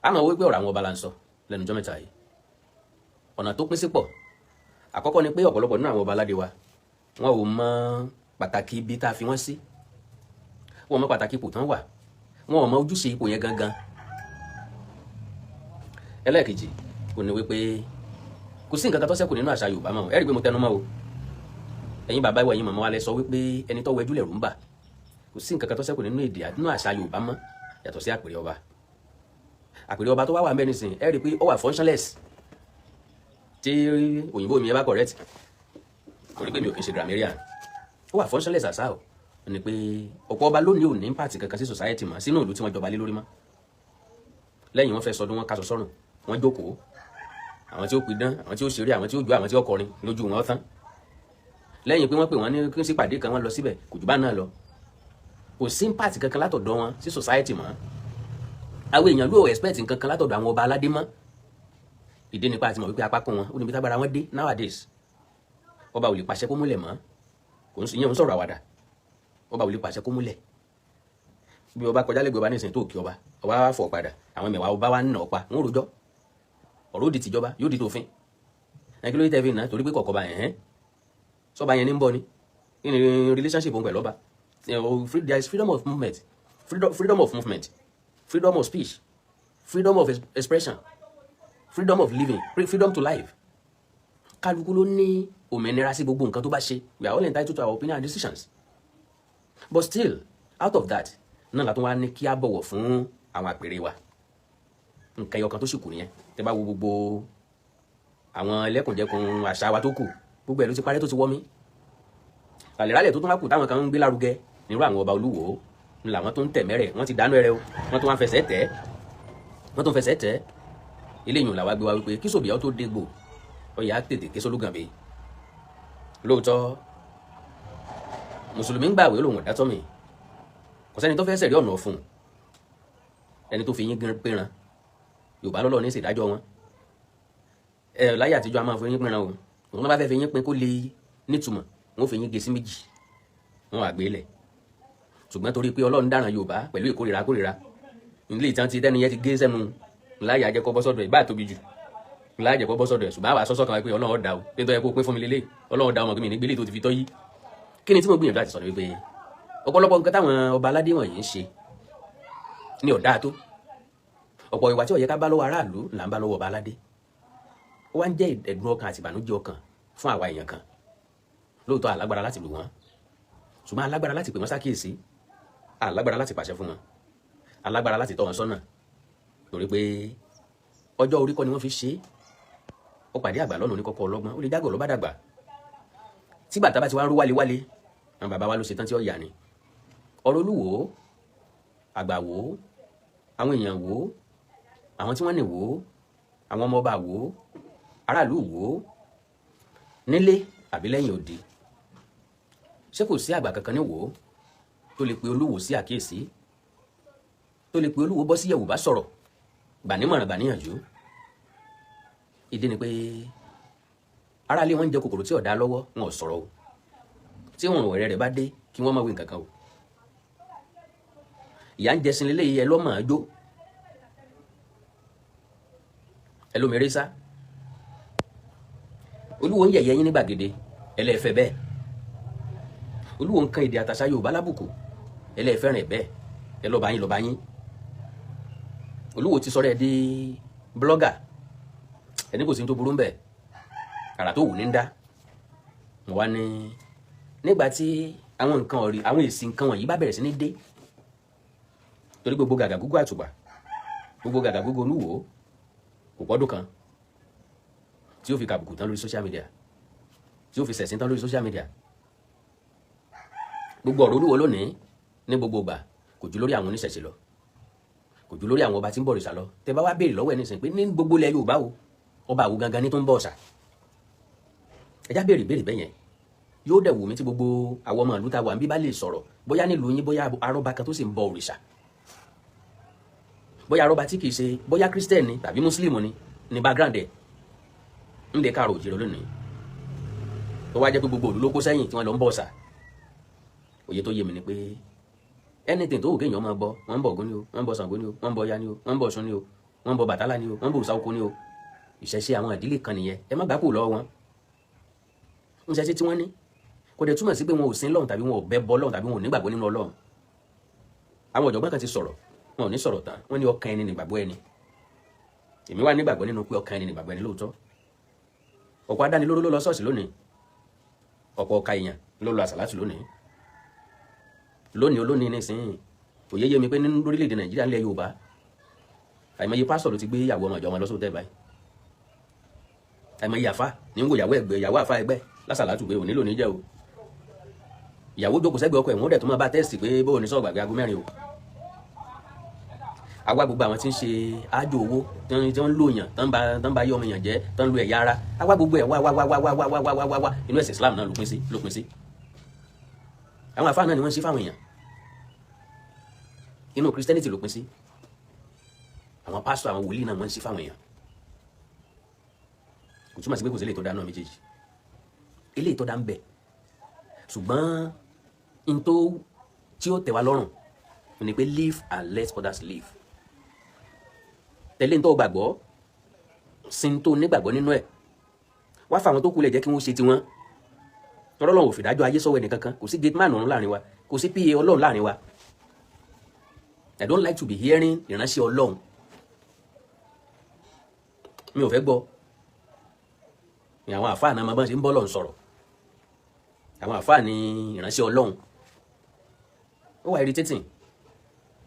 Àmọ́ wípé ọ̀rọ̀ àwọn ọba la ń sọ lẹ́nu ọjọ́ mẹ́ta yìí, ọ̀nà tó pín sí pọ̀. Àkọ́kọ́ ni pé ọ̀pọ̀lọpọ̀ nínú àwọn ọba aládé wa, wọn ò mọ pàtàkì ibi tá a fi wọ́n sí, wọn ò mọ pàtàkì ipò tán wà, wọn ò mọ ojúṣe ipò yẹn gangan. Ẹlẹ́ẹ̀kejì kò ní wípé kò sí nǹkan kan tó ṣẹ́kù nínú àṣà Yorùbá mọ́. Ẹ rí i pé mo tẹnu mọ́ o. Ẹ̀yin bàbá ìwà, ẹ̀yin màmá wa lẹ sọ wípé ẹni tó wẹjú lẹ̀rù ń bà. Kò sí nǹkan kan tó ṣẹ́kù nínú èdè, nínú àṣà Yorùbá mọ́, yàtọ̀ sí àpèrè ọba. Àpèrè ọba tó wá wà ń bẹ nísìn, ẹ rí i pé ó wà functionless, tí òyìnbó mi yẹn bá correct, torí pé mi ò kì í ṣe grammarian. Ó wà functionless. Àṣà o ní pé ọ̀pọ̀ ọba lónìí ò ní impact kankan sí society mọ́, sínú ìlú tí wọ́n jọba lé lórí mọ́. Lẹ́yìn wọ́n fẹ́ sọdún, wọn kaṣọ sọ́rùn, wọ́n jókòó, àwọn tí ó pidán, àwọn tí ó ṣeré, àwọn tí ó jó, àwọn tí ó kọrin lójú wọn tán. Lẹ́yìn pé wọ́n pè wọ́n ní kí n sí pàdé kan, wọ́n lọ síbẹ̀, kò jù bá náà lọ. Kò sí impact kankan látọ̀dọ̀ wọn sí society mọ́. Àwọn èèyàn ló expect nǹkan kan látọ̀dọ̀ àwọn ọba aládé mọ́. Ìdí nípa àti mọ̀ wípé apá kan wọn ó níbi tágbára wọn dé nowadays. Ọba ò lè pàṣẹ kó múlẹ̀ mọ́. Kò ń ìyẹn ń sọ̀rọ̀ àwàdà. Ọba ò lè pàṣẹ kó múlẹ̀. Bí ọba kọjá lẹ́gbẹ̀ẹ́ ọba nísìnyí tó kí ọba, ọba wa fọ̀ padà, àwọn mẹ̀wàá ọba wa ń nà ọpa, wọn ò rojọ́, ọ̀rọ̀ òdì tìjọba yóò di tòfin. Ẹ kí ló dé tẹ́ fi nà? Torí pé kọ̀ọ̀kọ̀ bá ẹ̀hẹ́n sọba yẹn ní ń bọ̀ ni. Kí ni relationship òun pẹ̀lú ọba? There is freedom of movement, freedom of movement, freedom of speech, freedom of expression, freedom of living, freedom to life. Kálukú ló ní òmìnira sí gbogbo nǹkan tó bá ṣe. We are all entitled to our opinion and decisions, but still, out of that náà la tún wá ní kí á bọ̀wọ̀ fún àwọn àpèrè wa. Nǹkan ẹyọ kan tó sì kù nìyẹn. Tẹ́ bá wo gbogbo àwọn ẹlẹ́kùnjẹkùn àṣà wa tó kù, gbogbo ẹ̀ ló ti parẹ́, tó ti wọ́ mí ràlẹ̀ràlẹ̀. Tó tún wá kù táwọn kan ń gbé lárugẹ nírú àwọn ọba olúwo ń làwọn tó ń tẹ̀ mẹ́rẹ̀. Wọ́n ti dánú ẹrẹ o, wọ́n tún wá ń fẹsẹ̀ tẹ̀, wọ́n tún fẹsẹ̀ tẹ̀. Eléyìí làwa gbé wa wípé kí sòbíà tó dégbò, ó yá tètè ké sólúgànbé. Lóòótọ́, mùsùlùmí ń gbàwé lòun ọ̀dá tọ́mì, kò sẹ́ni tó fẹ́ sẹ̀rí ọ̀nà fún ẹni tó fi yín pínran. Yorùbá lọ́lọ́ ní ìṣèdájọ́ wọn. Ẹ láyé àtijọ́, a máa fi yín pínran o. Òun náà bá fẹ́ fi yín pín kó lè nítumọ̀, wọn fi yín gé sí méjì, wọn wà gbé lẹ̀. Ṣùgbọ́n torí pé Ọlọ́run dáràn Yorùbá pẹ̀lú ìkórìíra kórìíra nílé ìtàn ti tẹ́ni yẹn ti gé sẹ́nu láyé àjẹkọ́ bọ́ sọ́dọ̀ ẹ̀ bá tóbi jù láyé àjẹkọ́ bọ́ sọ́dọ̀ ẹ̀. Ṣùgbọ́n àwa sọ́sọ́ kan wá pé Ọlọ́run dá o, nítorí kó pín fún mi lélẹ̀, Ọlọ́run dá ọmọ mi ní gbélé tó ti fi tọ́ yí. Kí ni tí mo gbìyànjú láti sọ ni wípé ọ̀pọ̀lọpọ̀ nǹkan táwọn ọba aládé wọ̀nyí ń ṣe ní ọ̀dá tó ọ̀pọ̀ ìwà tí ó yẹ ká bá lọ́wọ́ aráàlú là ń bá lọ́wọ́ ọba aládé. Ó wá ń jẹ́ ẹ̀dùn ọkàn àti ìbànújẹ́ ọkàn fún àwa èèyàn kan. Lóòótọ́, alágbára láti lù wọ́n, ṣùgbọ́n alágbára láti pè wọ́n sákìyèsí, alágbára láti pàṣẹ fún wọn, alágbára láti tọ́ wọn sọ́nà, torí pé ọjọ́ orí kọ́ ni wọ́n fi ṣe é. Ó pàdé àgbà lọ́nà oníkọ́kọ́ ọlọ́gbọ́n, ó lè jágọ̀ ló bá dàgbà. Tí bàtà bá ti wá ń rú wálewále, àwọn bàbá wa ló ṣe tán tí ó yà ni. Ọ̀rọ̀ olúwo, àgbà wò, àwọn èèyàn wò, àwọn tí wọ́n ní wò, àwọn ọmọ ọba wò, aráàlú wò, nílé àbí lẹ́yìn odi, ṣé kò sí àgbà kankan ní wò tó lè pe olúwo sí àkíyèsí, tó lè pe olúwo bọ́ sí yẹ̀wò bá sọ̀rọ̀, gbà nímọ̀ràn, gbà níyànjú? Ìdí ni pé aráalé wọn ń jẹ kòkòrò tí ọ̀dà lọ́wọ́, wọn ò sọ̀rọ̀ o. Tí wọn ọ̀rẹ́ rẹ̀ bá dé, kí wọ́n má wí nǹkan kan o. Ìyá ń jẹsin lélẹ́yìí, ẹ lọ́mọ̀ jó, ẹ lómi eré sá. Olúwo ń yẹ̀yẹ́ yín ní gbàgede, ẹlẹ́fẹ̀ bẹ́ẹ̀. Olúwo ń kan èdè àtàṣà Yorùbá lábùkù, ẹlẹ́fẹ̀rẹ̀ bẹ́ẹ̀. Ẹ lọ́ba yín, lọ́ba yín. Olúwo ti sọ̀rọ̀ ẹ di blogger, ẹni kò sí ní tó burú ń bẹ̀, àrà tó wù ní ń dá. Mo wá ní nígbà tí àwọn nǹkan ọ̀rí, àwọn èsì nǹkan wọ̀nyí bá bẹ̀rẹ̀ sí ní dé, torí gbogbo gàgà gúgú àtùgbà, gbogbo gàgà gúgú olúwo kò pọ́dún kan tí ó fi kàbùkù tán lórí social media, tí ó fi ṣẹ̀sín tán lórí social media. Gbogbo ọ̀rọ̀ olúwo lónìí ní gbogbo ìgbà kò ju lórí àwọn oníṣẹ̀ṣe lọ, kò ju lórí àwọn ọba tí ń bọ̀ òrìṣà lọ. Tẹ bá wá béèrè lọ́wọ́ ẹ̀ nísìnyí pé ní gbogbo ilẹ̀ Yorùbá o, ọba àwo gangan ní tó ń bọ̀ ọ̀sà? Ẹjá béèrè béèrè bẹ́yẹn. Yóò dẹ̀ wù mí tí gbogbo àwọn ọmọ ìlú ta wà ń bí bá lè sọ̀rọ̀, bóyá nílùú yín, bóyá arọ́ba kan tó sì ń bọ òrìṣà, bóyá arọ́ba tí kìí ṣe bóyá Christian ni tàbí Muslim ni ní background ẹ̀ ń lè káàrọ̀ òjìrò lónìí, tó wá jẹ́ pé gbogbo òlú ló kó sẹ́yìn tí wọ́n lọ ń bọ̀ ọ̀sà. Òye tó yé mi ni pé anything tó wù kéèyàn máa bọ, wọ́n ń bọ Ògún ni o, wọ́n ń bọ Ṣàngó ni o, wọ́n ń bọ Ọya ni o, wọ́n ń bọ Ọ̀ṣun ni o. Wọ́n ń bọ Bàtálá ni o, wọ́n ń bọ òòṣà oko ni o. Ìṣẹ̀ṣe àwọn ìdílé kan nìyẹn, ẹ má gbà kó lọ́wọ́ wọn. Ìṣẹ̀ṣe tí wọ́n ní kò dẹ̀ túmọ̀ sí pé wọn ò sin lọ́hùn tàbí wọn ò bẹ́ bọ́ lọ́hùn tàbí wọn ò nígbàgbọ́ nínú Ọlọ́run. Àwọn ọ̀jọ̀gbọ́n kan ti sọ̀rọ̀, wọn ò ní sọ̀rọ̀ tán. Wọ́n ní ọkàn ẹni nígbàgbọ́ ẹni. Èmi wà nígbàgbọ́ nínú pé ọkàn ẹni nígbàgbọ́ ẹni lóòótọ́. Ọ̀pọ̀ adánilóró ló lọ ṣọ́ọ̀ṣì lónìí, ọ̀pọ̀ ọ̀ka èèyàn ló lọ àsàlátù lónìí. Lónìí olónìí nísìnyí, kò yé yé mi pé nínú orílẹ̀-èdè Nàìjíríà, ńlẹ̀ Yorùbá, àìmọye pásítọ̀ ló ti gbé ìyàwó ọmọ ìjọ wọn lọ sóòtẹ́ báyìí. Àìmọye àfa ní ń wo ìyàwó ẹgbẹ́, ìyàwó àfa ẹgbẹ́ lásàlátù pé òní lónìí jẹ́ o. Ìyàwó jókòó sẹ́gbẹ̀ẹ́ ọkọ ẹ̀, wọ́n dẹ̀ tó máa bá text pé bó o ní sọ̀rọ̀ gbàgbé aago 4 o. Àwa gbogbo àwọn tí ń ṣe ájò owó, tí wọ́n ń lò yàn, tó ń ba yé ọmọ yàn jẹ́, tó ń lo ẹ̀yà ara, àwa gbogbo ẹ̀ wá wá wá wá wá wá wá wá wá wá, inú ẹ̀sìn Islam náà ló pín sí. Àwọn àfáà náà ni wọ́n ń ṣe fáwọn èèyàn. Inú Christianity ló pín sí. Àwọn pásítọ̀, àwọn wòlíì náà wọ́n ń ṣe fáwọn èèyàn. Kò túmọ̀ sí pé kò sí eléyìí tó dá náà méjèèjì. Eléyìí tó dá ń bẹ, ṣùgbọ́n n tó tí ó tẹ́ wa lọ́rùn ni pé live and let others live. Tẹ̀lé n tó gbàgbọ́, sin tó nígbàgbọ́ nínú ẹ̀, wá fáwọn tó kú lẹ̀, jẹ́ kí wọ́n ṣe tiwọn. Tọ́rọ́ lọ́wọ́ òfìdájọ́ ayé sọ́wọ́ ẹnì kankan. Kò sí gate man ọ̀run láàrin wa, kò sí pa Ọlọ́run láàrin wa. I don't like to be hearing ìránṣẹ́ Ọlọ́run. Mi ò fẹ́ gbọ́ ní àwọn àfáà náà máa bá ṣe ń bọ́ lọ́n sọ̀rọ̀. Àwọn àfáà ní ìránṣẹ́ Ọlọ́run, ó wà irritating.